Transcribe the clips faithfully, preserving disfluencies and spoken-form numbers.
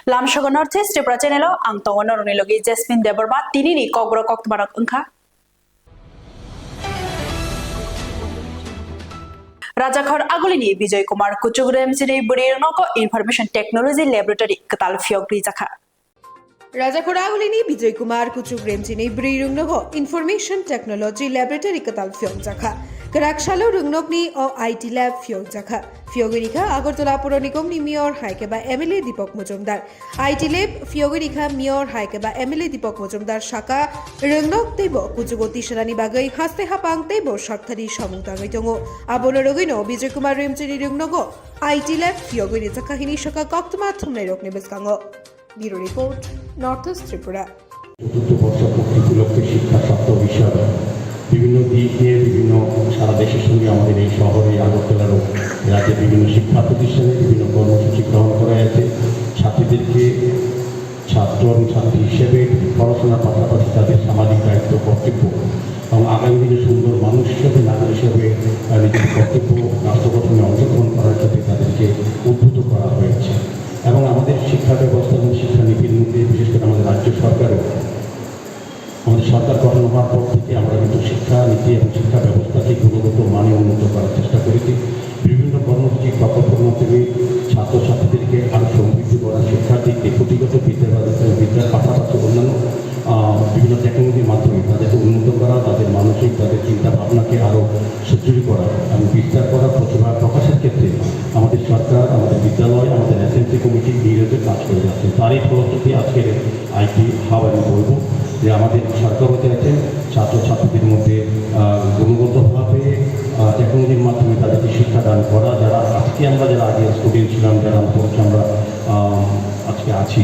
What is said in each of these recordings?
Lamsogo North East Tripura channel o ang tongo norokni logi Jasmine Debbarma. Tinini kokborok koktwmarok wngkha. Rajakhor Agulini Bijoy Kumar Kuchuk Remchini bwrwi rwngnogo Information Technology Laboratory kwtal phiyok rijakha. Rajakhor Agulini Bijoy Kumar Kuchuk Remchini bwrwi rwngnogo Information Technology Laboratory kwtal phiyokjakha. Kwrak salo rwngnokni o I T lab phiyokjakha. Phiyogwi rikha Agartala Puro Nigamni Mayor hai khe ba M L A Deepak Majumdar. I T lab phiyogwi rikha Mayor hai khe ba M L A Deepak Majumdar saka rwngnok teibo kuchugo tisarani bagwi haste hapang teibo sakthari samung tangwi tongo. Abono rwgwino Bijoy Kumar Remchini rwngnogo I T lab phiyogwi rijakha hini saka koktwma thumnairokni bwskango. Bureau Report, North East Tripura. চতুর্থ বর্ষপূর্তি উপলক্ষে শিক্ষা সপ্তাহ হিসাবে বিভিন্ন দিক নিয়ে বিভিন্ন সারা দেশের সঙ্গে আমাদের এই শহরে আগরতলারও রাজ্যের বিভিন্ন শিক্ষা প্রতিষ্ঠানে বিভিন্ন কর্মসূচি গ্রহণ করা হয়েছে। ছাত্রীদেরকে ছাত্র এবং ছাত্রী হিসেবে পড়াশোনার পাশাপাশি তাদের সামাজিক দায়িত্ব, কর্তব্য এবং আগামী দিনে সুন্দর মানুষ হিসেবে, নাগরিক হিসেবে, আহ, নিজের কর্তব্য রাষ্ট্র গঠনে অংশগ্রহণ করার ক্ষেত্রে তাদেরকে উদ্বুদ্ধ করা হয়েছে। এবং আমাদের শিক্ষা ব্যবস্থা এবং শিক্ষানীতির মধ্যে, বিশেষ করে আমাদের রাজ্য সরকারও, আমাদের সরকার গঠন হওয়ার পর থেকে আমরা কিন্তু শিক্ষানীতি এবং শিক্ষা ব্যবস্থাকে গুণগত মানে উন্নত করার চেষ্টা করেছি। বিভিন্ন কর্মসূচি, প্রকল্পের মাধ্যমে ছাত্রছাত্রীদেরকে আরও সমৃদ্ধ করা, শিক্ষার দিক দিয়ে পুঁথিগত বিদ্যার ব্যবস্থা, বিদ্যার পাশাপাশি অন্যান্য, আহ, বিভিন্ন টেকনোলজির মাধ্যমে তাদেরকে উন্নত করা, তাদের মানসিক, তাদের চিন্তা ভাবনাকে আরও সুদৃঢ় করা এবং বিস্তার করা, প্রতিভা প্রকাশের ক্ষেত্রে আমাদের সরকার, আমাদের বিদ্যালয়, আমাদের এসএমসি কমিটি নীরবে কাজ করে যাচ্ছে। তারই ফলশ্রুতি আজকের আইটি হাব। আমি বলবো যে আমাদের সরকারও চাইছেন ছাত্রছাত্রীদের মধ্যে, আহ, গুণগতভাবে, আহ, টেকনোলজির মাধ্যমে তাদেরকে শিক্ষাদান করা। যারা আজকে আমরা, যারা আগে স্টুডেন্ট ছিলাম, যারা আমরা পড়ছি, আমরা, আহ, আজকে আছি,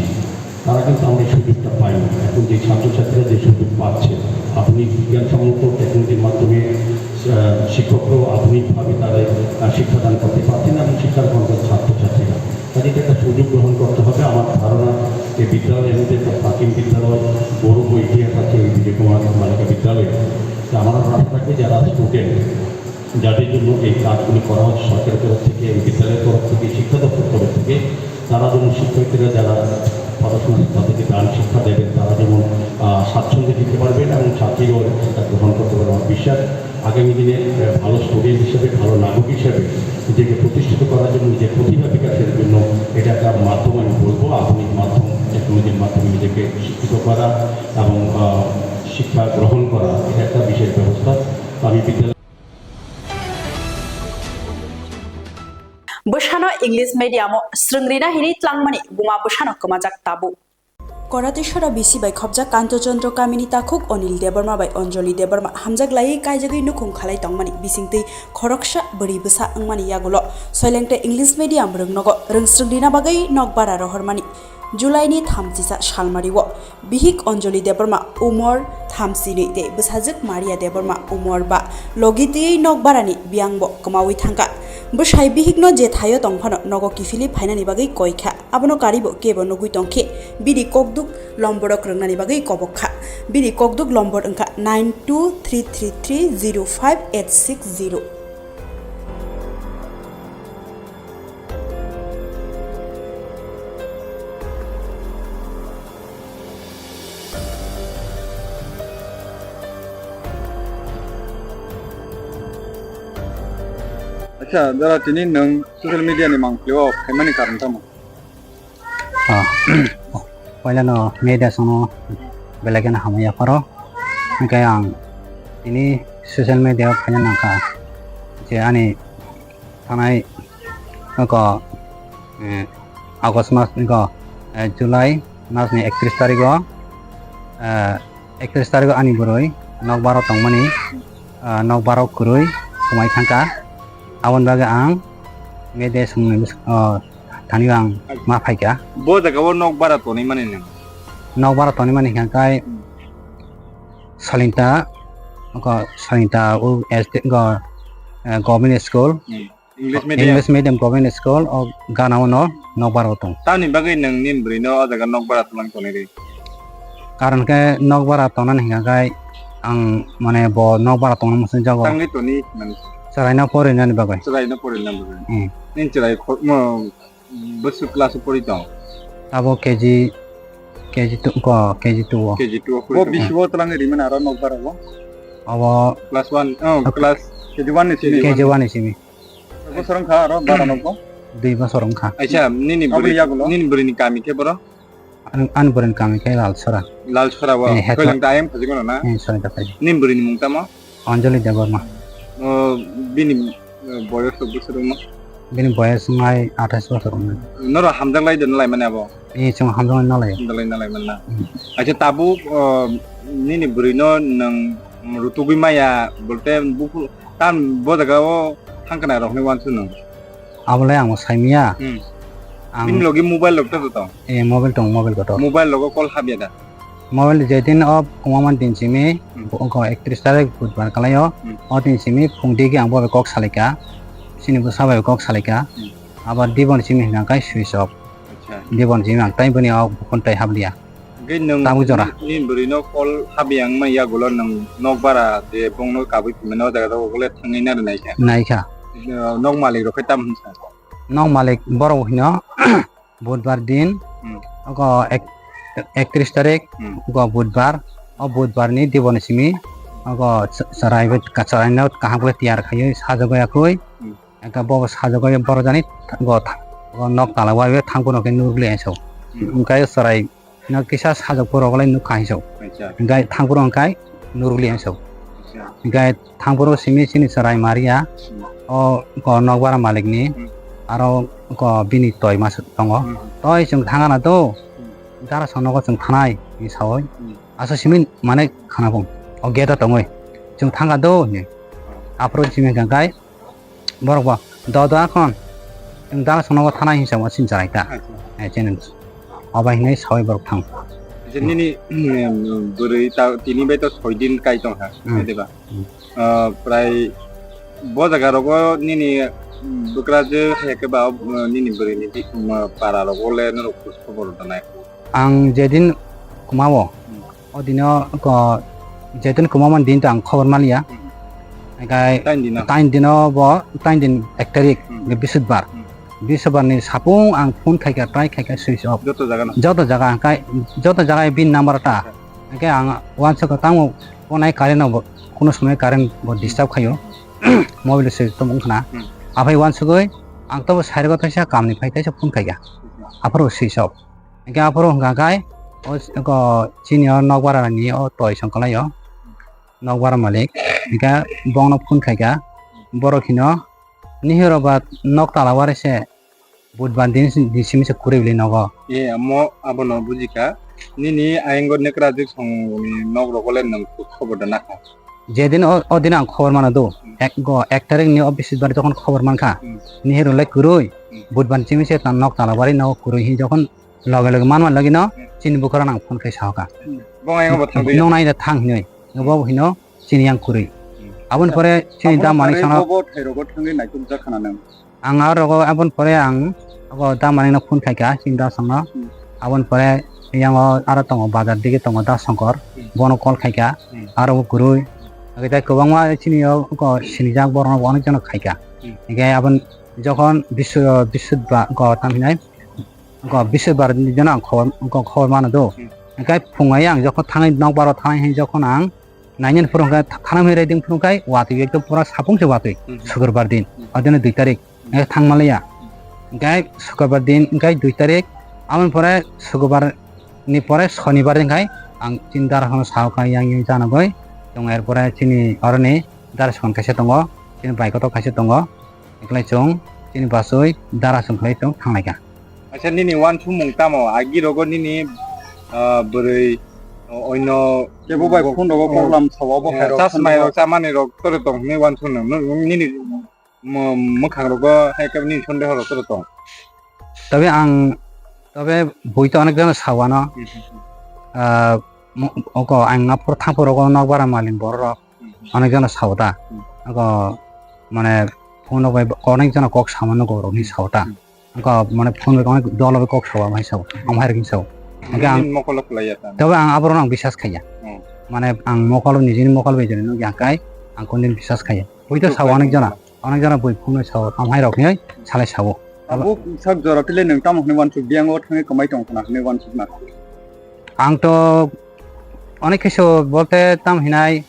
তারা কিন্তু আমরা এই সুযোগটা পাইনি। এখন যে ছাত্রছাত্রীরা যে সুযোগ পাচ্ছে, আধুনিক বিজ্ঞানসম্মত টেকনোলজির মাধ্যমে, আহ, শিক্ষকরাও আধুনিকভাবে তারা, আহ, শিক্ষাদান করতে পারছেন এবং শিক্ষা গ্রহণ করছে ছাত্রছাত্রীরা। কাজে এটা একটা সুযোগ গ্রহণ করতে হবে। আমার ধারণা, এই বিদ্যালয় এমনিতে একটা প্রাচীন বিদ্যালয়, গৌরব ইতিহাস আছে এই বিজয় কুমার বালিকা বিদ্যালয়ে। তো আমার আশা থাকবে যারা স্টুডেন্ট, যাদের জন্য এই কাজগুলি করা হচ্ছে সরকারের তরফ থেকে, এই বিদ্যালয়ের তরফ থেকে, শিক্ষা দপ্তর তরফ থেকে, তারা যেন, শিক্ষার্থীরা যারা পড়াশোনা, তাদেরকে দান শিক্ষা দেবেন, তারা যেমন, আহ, স্বাচ্ছন্দ্যে দিতে পারবেন এবং ছাত্রীরাও এটা গ্রহণ করতে পারবে। আমার বিশ্বাস, আগামী দিনে, আহ, ভালো স্টুডেন্ট হিসেবে, ভালো নাগরিক হিসেবে নিজেকে প্রতিষ্ঠিত করার জন্য, নিজের প্রতিভা বিকাশের জন্য এটা একটা মাধ্যম, আমি বলবো, আধুনিক মাধ্যম, টেকনোলজির মাধ্যমে নিজেকে শিক্ষিত করা এবং, আহ, শিক্ষা গ্রহণ করা, এটা একটা বিশেষ ব্যবস্থা। তো আমি বিদ্যালয় Bwsano English medium o swrwng rina hinwi tlangmani buma bwsano kwmajak tabuk. Koratwi sora bisi bai khopjak Kanto Chandra kamini takhuk Onil Debbarma bai Anjali Debbarma hamjak laiwi kaijagwi nukhung khalai tongmani bisingtwi khoroksa bwrwi bwsa wngmani yagulo Soilengte English medium rwngnogo rwngswrwng rina bagwi nokbara rohormani. July ni thamchisa salmario bihik Anjali Debbarma umor thamsinwi tei bwsajwk Maria Debbarma umor ba logi twiwi nokbarani biyangbo kwmawi thangkha. Bwsai bihikno je thaio tongphano nogo kiphilwi phainani bagwi koikha. Abono karibo kebo nugwi tongkhe bini kokduk lomborok rwngnani bagwi kobok kha. Bini kokduk lombor wngkha nine two three three three zero five eight six zero. Acha, dara tini nwng social media ni mangpili o phaimani karon tamo? Ah, puila no media songno belai kheno hamya pharo. Hwnkhe ang tini social media o phaina nangkha je ani thanai nokho, eh, August mas nokho, eh, July mas ni ektrish tarikh o, eh, ektrish tarikh o ani bwrwi nokbar o tongmani, ah, nokbar o kwrwi kwmai thangkha. Aboni bagwi ang media songni bwskango thani ang ma phaikha. Bo jaga o nokbara tonwi mani nang? Nokbara tonwi mani hwnkha khe Salinta, oko Salinta o S D, go, eh, government school. Hmm. English medium. English medium government school o gana o no nokbara o tong. Tamni bagwi nwng nini bwrwi no o jaga nokbara tonglang tonwi rw? Karon khe nokbara tongnani hwnkha khe ang mane bo nokbara tongna muchung jago. Tangwi toni mani. Chwraino porinani bagwi. Chwraino porinani bagwi. Hmm. Nini chwrai kho-, mo, bwswk class o pori tong? Abo K G, K G two ko, K G two o. K G two o. Bo bisi o twlang rimani aro nokbar abo? Abo class one, oh, class K G one ni simi. K G one ni simi. Bosor wngkha aro bara nokbo? Dui bosor wngkha. Aisa, nini bwrwi, nini bwrwini kami khe boro? Ani, ani bwrwini kami khe Lalsora. Lalsora bo. Eh, Hetma. Koilang ta ayang phajikmano na? Eh, Sonita Phaji. Nini bwrwini mung tamo? Anjali Debbarma. O, bini, eh, boyos rok bwswk wngma? Bini boyos wngnai athais bosor wngnai. Norok hamjak lai de na laimani abo? Eh, chwng hamjak lai na lai. Hamjak lai na laimani na? Hmm. Acha tabuk, o, nini bwrwino nwng rutugwi maya, bolte buphuru, tam bo jaga o thangkana rokni uansuk nwng? Abo le ang bo saimanya. Hmm. Ang bini logi mobile rok to tong? Eh, mobile tong, mobile kotor. Mobile logo call habya da? Mobile je din o kwmama din simi, hmm, bo wngkha ektrish tarik budbar kalai o. Hmm. O din simi phung digi ang bo bai kok salaikha. Chini bwsa bai kok salaikha. Hmm. Abo dibon simi hwnka khe switch off. Acha. Dibon simi ang tai boni o bukhun tai habliya. Hingke nwng tabuk jora. Ni, ni bwrwino call habiyang ma yagulo nwng nokbara je bongno kabui phimani o jaga o gole thangwi nari naikha. Naikha. Nok malik rok khe tam hwnsa? Nok malik borok hino budbar din, hmm, ogo ek-, ektrish tarik, hmm, ogo budbar. O budbar ni diboni simi ogo ch-, chwrai bai, chwraino kaham khe tiyar khaiwi sajagwi yakwi. Hmm. Engkha bo sajagwi borok jani go tha-, go nok tala wai thangphuru khe nurgli ang sao. Hmm. Hingke chwrai no kisa sajagphuru golai nukha hwnwi sao. Acha. Hingke thangphuru hingke nurgli ang sao. Acha. Hingke thangphuru simi chini chwrai Maria, hmm, o ko nokbar malikni, hmm, aro ko bini toi masa tongo. Hmm. Toi chwng thangana do, hmm, dara sonogo chwng thanai hwnwi saui. Hmm. Asa simi mane khana bung. O gate o tongoi. Chwng thangka do hwnwi. Hmm. Aphuru simi hingke borok bo, "Do, do, akhon. Chwng dara sonogo thanai," hwnwi sao, chini chwrai ta. Acha. Eh, chini. Obo hinwi saui borok thang. Acha, nini, mm, bwrwi ta, tini bai to soi din kai tong kha, hmm, diba? Hmm. Ah, prai bo jaga rogo nini, mm, bwkrajwk hai khe ba, ah, nini bwrwini di, mm, para rogo le norok khobor rwnai? Ang jedin kwmao, hmm, o dino ko, jedin kwmamani din to ang khobor manliya. Hmm. Hingke tain dino? Tain dino bo, tain din ek tarik, hmm, Bisudbar. Hmm. Bisudbar ni sapung ang phone khaikha, try khaikha switch off. Joto jaga no? Joto jaga, hingke joto jaga bini number ta. Acha. Hingke ang uansukha tamo phone ai current no bo, kuno somoi current bo disturb khaio. Mobile se tongmung khna. Hmm. Aphai uansugwi ang tobo side o kaisa kamni phai kaisa phone khaikha. Hmm. Aphuru switch off. Hingke aphuru hwnka khe o s-, eko chini o nokbarani o toi songkolai o nokbar malik. Hingke bongno phone khaikha, borok hino, "Nihiro ba nok tala wari se budbar din si-, din simi se kwrwi bwlwi nogo." E, amo abono bujikha. Nini ayang o nekrajwk songni nok rogo le nwng khobor da nakha? Jedin o, o din ang khobor mano do, hmm, ek go, ek tarik ni o Bisudbar jokhon khobor mankha, hmm, nihiro le kwrwi, hmm, budbar simi se ta nok tala wari nogo kwrwi hi jokhon loge loge manma logino, hmm, chini bukharo nang phone khai sahoka. Hmm. Bong ayang bo thang. Nung nai da thang hinoi. Hmm. Bo hino chini yang kwrwi. Hmm. Aboni pore chini da manik sano. Bo bo thai rogo thangwi naituk jak khana nang. Ang aro rogo aboni pore ang ogo da manik no phone khaikha chini da songno. Hmm. Aboni pore yang o aro tongo bazar digi tongo da songkor. Hmm. Bono call khaikha. Hmm. Aro bo kwrwi. Age da kwbangma chini o ogo sinijak borok no onek jano khaikha. Hmm. Hingke aboni jokhon bisu, bisu ba go tam hinai. Go Bisudbar ni jono ang khobor, go khobor mano do. Hmm. Hingke phungai ang jokhon thangwi nokbar o thangwi hwnwi jokhon ang nainani phuru hwnkhe tha-, thana hwnwi raiding phuru khai watwi ekdom pura sapung se watwi. Hmm. Sukurbar din. Hmm. Adino dui tarik. Hmm. Hingke thangma liya. Hmm. Hingke sukurbar din hingke dui tarik. Aboni pore sukurbar ni pore sonibar din khai ang chini dara phano sao khai yang yang janagoi. Tong er pore chini oroni dara sokon kaisa tongo. Chini bai kotor kaisa tongo. Eklai chwng chini basoi dara chwng khlai chwng thanglaikha. Acha, nini uansukmung tamo? Agi rogo nini, ah, bwrwi, o-, oino kebo bai phone rogo program sawa bo hai rok chasmai rok chamani rok tore tong hwnwi uansukno. Nini mwkhang rogo hai khe nini sondeho rok tore tong? Tabe ang, tabe bui to onek jano sawano. Hmm, hmm, hmm. Ah, mo-, oko ang aphuru thaphuru rogo nokbar maling borok rok. Hmm. Onek jano sao ta. Hmm. Ako, mane, phone rok bai onek jano kok sama nugo rok hinwi sao ta. Hmm. Ako, mane, phone bai onek dolo bai kok sao, amhai sao. Amhai rok hinwi sao. Hingke ang, nini mokolo kwlaiya ta? Tobe ang aborok no ang biswas khaiya. Hmm. Mane, ang mokolo, nijini mokolo bai jani nukya kai, ang kondin biswas khaiya. Bui to sao onek jana, onek jana bui phone bai sao, amhai rok hinwi salai sao. Abo sak jora tile nwng tamo hwnwi uansuk, biyango thangwi kwmai tong khna hwnwi uansuk na? Ang to onek kheso bolte tam hinai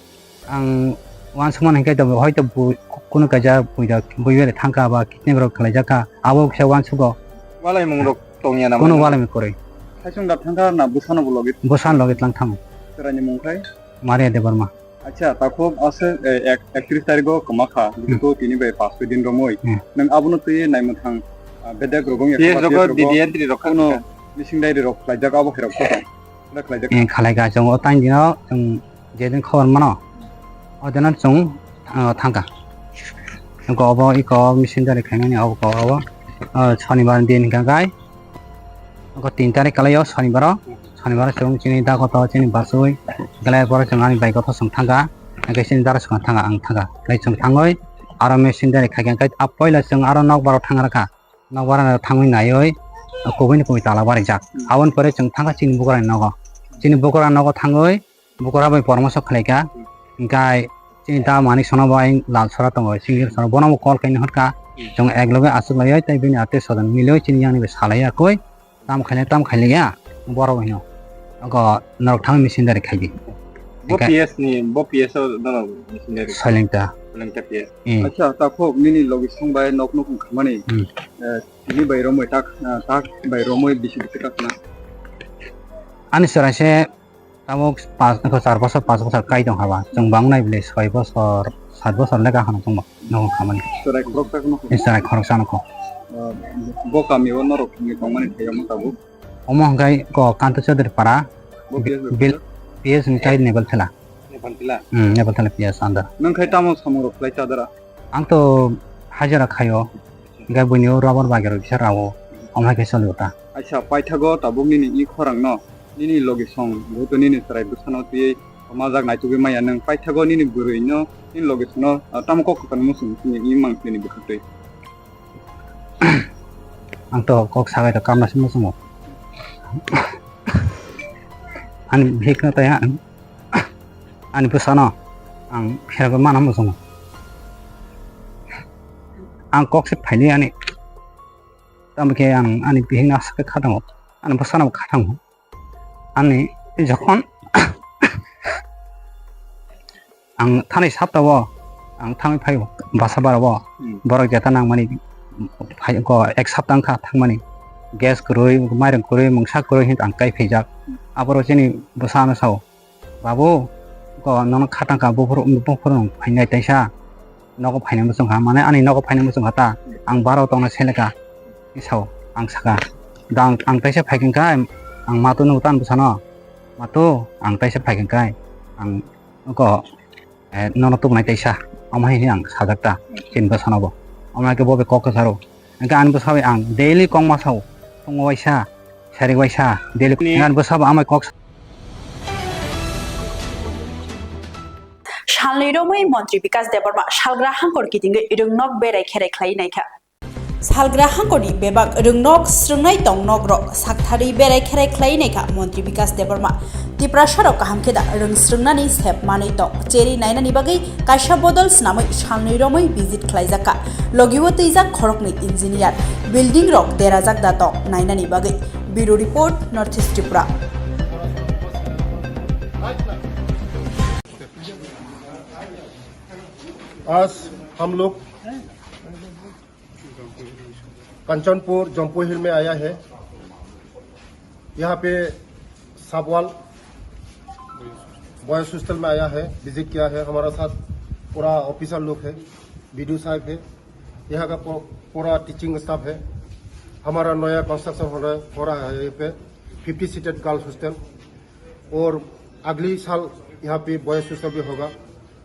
ang uansukmani hwnkhe to hoito bui, kunu kaisa bui da, bui bai thangkha ba kidney rok khlaijakha, abo kisa uansugo. Walaimung rok tongya na? Kunu walaimung kwrwi. Khaisung da thangkha na bwsano bo logi? Bwsano logi tlang thango. Chwraini mung khai? Maria Debbarma. Acha, takhuk ase, eh, ek-, ektrish tarikh o kwma kha, hmm, jehetu tini bai pash soi din romwi. Hmm. Nwng abono twi naimwthang, ah, bedek rogo wngya P S khama, rogo P S rogo D D entry rok kha kuno kha. Missing diary rok khlaijak, abo hai rok kha tong. Khlai khlaijak. Eh, khalai ka chwng o tang dino, chwng jedin khobor mano, o dino chwng, ah, thangkha. Eko obo eko missing diary khaimani obo ko obo, ah, Shonibar din hwnkha khe. Ogo tin tarik kalai o Shonibar o, Shonibar o chwng chini da koto chini basui, kalai pore chwng ani bai koto chwng thangkha, hwnkhe chini dara swkang thangkha, ang thangkha, tei chwng thangwi aro missing diary khaikha, hwnkhe a poila chwng aro nokbar o thang rakha, nokbar o thangwi naiwi kubui ni kubui tala barijak, aboni pore chwng thangkha chini bukurani nogo, chini bukurani nogo thangwi, Bukura bai poramoso khlaikha, hwnkhe chini da Manik Sona bai Lal Sora tongo, chini Sora bono bo call khaina hwnkha, chwng ek loge aswk laiwi tei bini atwi sodon milwi chini yang ni bai salai ya koi, tam khaina tam khailiya, borok hino. Ogo norok thang missionary khaidi. Bo Hwnkhe P S ni, bo P S o norok missionary. Soilingta. Soilingta P S. Hmm. Acha, takhuk nini logi song bai nok nok wngkha mani, Hmm. eh, tini bai romwi tak, eh, tak bai romwi bisi bisi kakna. Ani chwrai se Tabuk pas, char bosor, pas bosor kai tong haba. Chwng bang nai bile soi bosor, sat bosor le gaham chwng bo nokong khamani. Chwrai khoroksa no kho. Chwrai khoroksa no kho. Ah, bo kami o norok ni tongmani thai omo tabuk. Omo hwnkhe ko Kanto Chaudhary para. Bo P S Bil, P S ni kai Nepal thela. Nepal thela? Hmm, Nepal thela P S under. Nang khai tamo samung rok khlai chadara? Ang to hajira khaio, hingke buini o rubber bagero kisa rao, omo hai khe choli o ta. Aisa, paithago tabuk nini i khorang no, nini logi song, buto nini chwrai bwsano twiwi majak naitugwi maya nwng, paithago nini bwrwi no, nini logi song no, ah, tamo kok kwtal muchung nini i mang nini bwkhaktwi. Ang to kok sagai to kamna se muchungo. Ani bihik no taya. Ani bwsano ang phirogwi mana muchungo. Ang kok se phaili ani, tamo khe ang ani bihikno aswk khe khatango, ani bwsano bo khatango. Ani jokhon ang thani saptao ang thangwi phaio basa barao, Hmm. borok jeta nangmani phai ko ek sapta wngkha thangmani, gas kwrwi, mairung kwrwi, mungsa kwrwi hinwi ang kai phaijak. Aborok chini bwsano sao, Babu, ko nono khatang kha, buphuru, buphuru nung phainai taisa. Nogo phainai muchung kha, mane ani nogo phainai muchung kha ta. Ang baro tongna seleka. Isao, ang saka. Da ang, ang taisa phaikang kai, ang matu nung tan bwsano. Matu, ang taisa phaikang kai. Ang ko, eh, nono tubunai taisa. Omo hai ang sajak ta. Chin bwsano bo. Omo hai khe bo be kok kwcharo. Hingke ani bwsao ang daily kok ma sao, phungo waisa, sari waisa, daily Ni- ani bwsao amai kok sa- Salnwi romwi Montri Bikas Debbarma salgra hangkor kitingwi rwngnok berai kherai khlai naikha. Salgra hangkorni bebak rwngnok srwngnai tongnokrok saktharwi berai kherai khlai naikha Montri Bikas Debbarma. Tiprasarok kaham khe da rwng srwngnani sep manwi tong cheri nainani bagwi kaisa bodol swnamwi salnwi romwi visit khlaijakha. Logio twijak khoroknwi engineer, building rok derajak da tong nainani bagwi. Bureau report, North East Tripura. आज हम लोग कंचनपुर जम्पू हिल में आया है। यहाँ पे साबवाल boys hostel में आया है, विजिट किया है। हमारा साथ पूरा ऑफिसर लोग है, बीडीओ साहब है, यहाँ का पू-, पूरा टीचिंग स्टाफ है। हमारा नया कंस्ट्रक्शन हो रहा है, हो रहा है यहाँ पे फिफ्टी सीटेड गर्ल्स हॉस्टल, और अगली साल यहाँ पे बॉयज हॉस्टल भी होगा,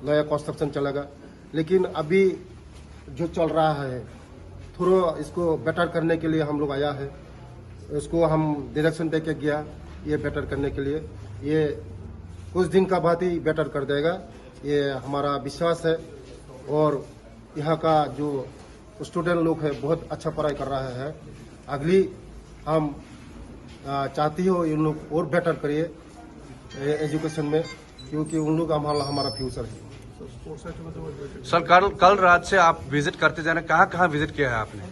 नया कंस्ट्रक्शन चलेगा। लेकिन अभी जो चल रहा है, थोड़ा इसको बेटर करने के लिए हम लोग आया है। इसको हम डायरेक्शन दे के गया, ये बेटर करने के लिए। ये कुछ दिन का बाद ही बेटर कर देगा, ये हमारा विश्वास है। और यहाँ का जो स्टूडेंट लोग है, बहुत अच्छा पढ़ाई कर रहा है। अगली हम, आ, चाहती हो इन लोग और बेटर करिए, ए-, एजुकेशन में, क्योंकि उन लोग हमारा, हमारा फ्यूचर है। सर, कल, कल रात से आप विजिट करते जा रहे हैं, कहाँ, कहाँ विजिट किया है आपने?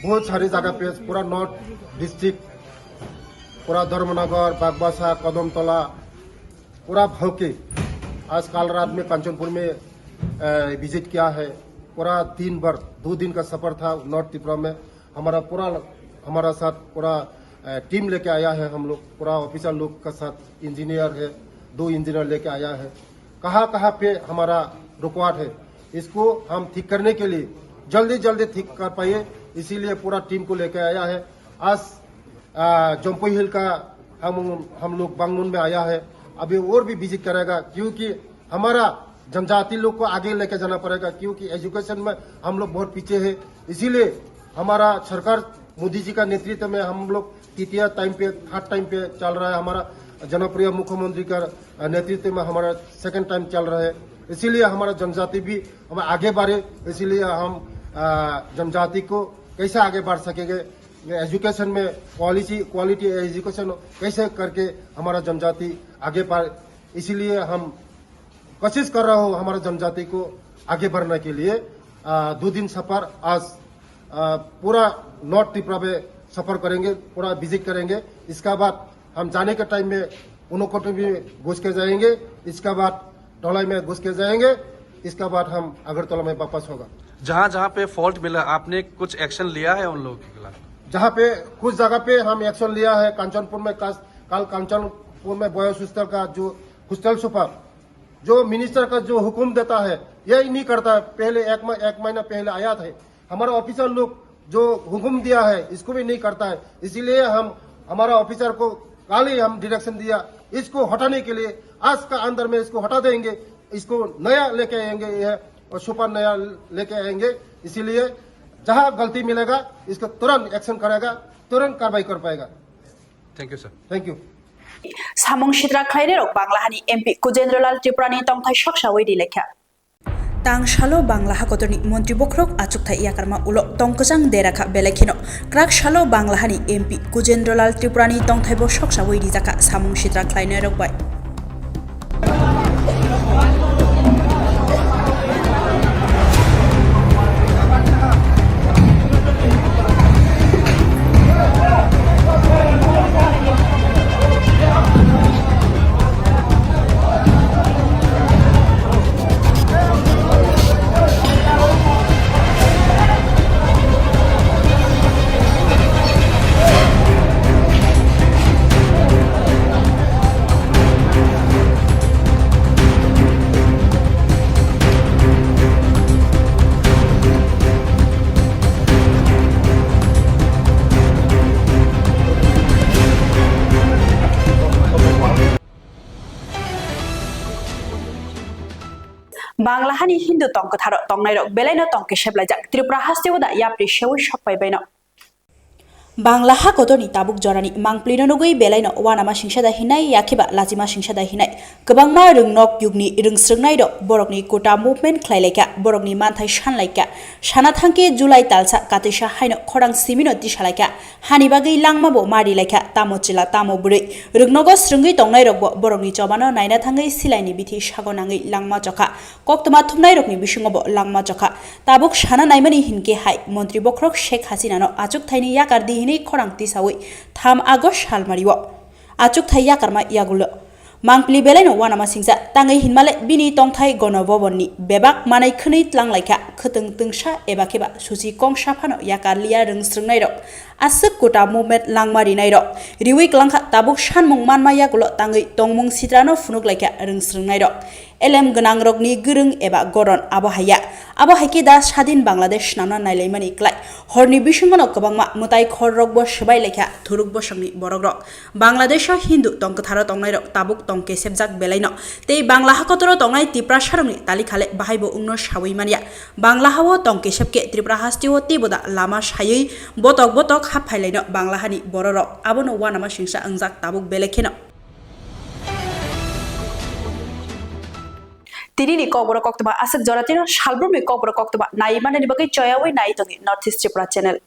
बहुत सारी जगह पे पूरा नॉर्थ डिस्ट्रिक्ट, पूरा धर्मनगर, बागबासा, कदमतला, पूरा भौके आज काल रात में कंचनपुर में विजिट किया है। पूरा दिन भर, दो दिन का सफर था नॉर्थ त्रिपुरा में। हमारा पूरा, हमारा साथ पूरा टीम लेके आया है हम लोग। पूरा ऑफिसर लोग का साथ इंजीनियर है, दो इंजीनियर लेके आया है। कहाँ कहाँ पे हमारा रुकावट है, इसको हम ठीक करने के लिए जल्दी जल्दी ठीक कर पाइए, इसीलिए पूरा टीम को लेके आया है। आज जम्पू हिल का हम हम लोग बांगमुन में आया है। अभी और भी विजिट करेगा, क्योंकि हमारा जनजाति लोग को आगे लेके जाना पड़ेगा, क्योंकि एजुकेशन में हम लोग बहुत पीछे है। इसीलिए हमारा सरकार मोदी जी का नेतृत्व में हम लोग तृतीय टाइम पे, थर्ड टाइम पे चल रहा है। हमारा जनप्रिय मुख्यमंत्री का नेतृत्व में हमारा सेकंड टाइम चल रहा है। इसीलिए हमारा जनजाति भी हम आगे बढ़े। इसीलिए हम जनजाति को कैसे आगे बढ़ सकेंगे, एजुकेशन में क्वालिटी क्वालिटी एजुकेशन कैसे करके हमारा जनजाति आगे बढ़े, इसीलिए हम कोशिश कर रहा हूँ हमारा जनजाति को आगे बढ़ने के लिए। दो दिन सफर आज पूरा नॉर्थ त्रिपुरा में सफर करेंगे, पूरा विजिट करेंगे। इसका बाद हम जाने के टाइम में उनकोटी भी घुस के जाएंगे, इसका बाद ढलाई में घुस के जाएंगे, इसका बाद हम अगरतला में वापस होगा। जहाँ जहाँ पे फॉल्ट मिला, आपने कुछ एक्शन लिया है उन लोगों के खिलाफ? जहाँ पे कुछ जगह पे हम एक्शन लिया है। कंचनपुर में कल कंचनपुर में बॉयज हॉस्टल का जो हॉस्टल सुपर, जो मिनिस्टर का जो हुक्म देता है, यही नहीं करता है। पहले एक एक महीना पहले आया था, हमारा ऑफिसर लोग जो हुक्म दिया है, इसको भी नहीं करता है। इसीलिए हम हमारा ऑफिसर को कल ही हम डायरेक्शन दिया, इसको हटाने के लिए। आज का अंदर में इसको हटा देंगे, इसको नया लेके आएंगे, यह सुपर नया लेके आएंगे। इसीलिए जहाँ गलती मिलेगा, इसको तुरंत एक्शन करेगा, तुरंत कार्रवाई कर पाएगा। Thank you, sir. Thank you. Samung sitra khlainai rok Bangla hani M P Kujendra Lal Tripura ni tongthai soksa wi ri lekha. Tang salo Bangla hakotorni montri bokhorok achukthai yakarma ulo tong kwchang dera kha, belai kheno kwrak salo Bangla hani M P Kujendra Lal Tripura ni tongthai bo soksa wi rijak kha samung sitra khlainai rok bai. Bangla hani Hindu tong kwtharo tongnairok belaino tong kesep laijak. Tripura hasteo da yapri seui sokpai baino. Bangla hakotorni tabuk jorani mangpli no nugwi belaino uanama singsa da hinai, yakhiba lachima singsa da hinai. Kwbangma rwngnok yugni rwngsrwngnairok borokni kota movement khlailaikha, borokni manthai sanlaikha. Sana thangkhe July talsa katwisa haino khorang simino tisalaikha. Hani bagwi langma bo ma rilaikha, tamo chwla tamo bwrwi. Rwngnogo srwngwi tongnairokbo borokni chobano naina thangwi silaini bithi sago nangwi langma chokha. Koktwma thumnairokni bisingo bo langma chokha. Tabuk sana naimani hinkhe hai, montri bokhorok Sheikh Hasinano achukthaini yakar di hinwi khorang tisaui tham August salmario achukthai yakarma yagulo. Mangpili belaino uanama singsa, tangwi hinmale bini tongthai Gono Bobonni bebak manai khwnwi tlanglaikha, khwtwng twngsa eba kheba suchi kongsa phano yakar liya rwngsrwngnairok. Aswk kota movement langma rinairok riwi klangkha, tabuk sanmung manma yagulo tangwi tongmung sitrano phunuklaikha rwngsrwngnairok. Elem gwnangrokni gwrwng eba goron abo hai ya. Abo hai khe da sadin Bangladesh swnamna nailaimani klai. Horni bisingono kwbangma mwtai khorrokbo swbai laikha thuruk bosongni borokrok. Bangladesho Hindu tong kwtharo tongnairok tabuk tong kesepjak belaino tei Bangla hakotoro tongnai Tiprasarokni talikhale bahaibo wngno saui manya. Bangla hao tong kesep khe Tripura hasteo teibo da lama saiwi botok botok hap phailaino Bangla hani bororok abono uanama singsa wngjak tabuk belai kheno. Tinini kokborok koktwma aswk jora tino salbrumni kokborok koktwma nai manani bagwi choyaui nai tongi North East Tripura channel.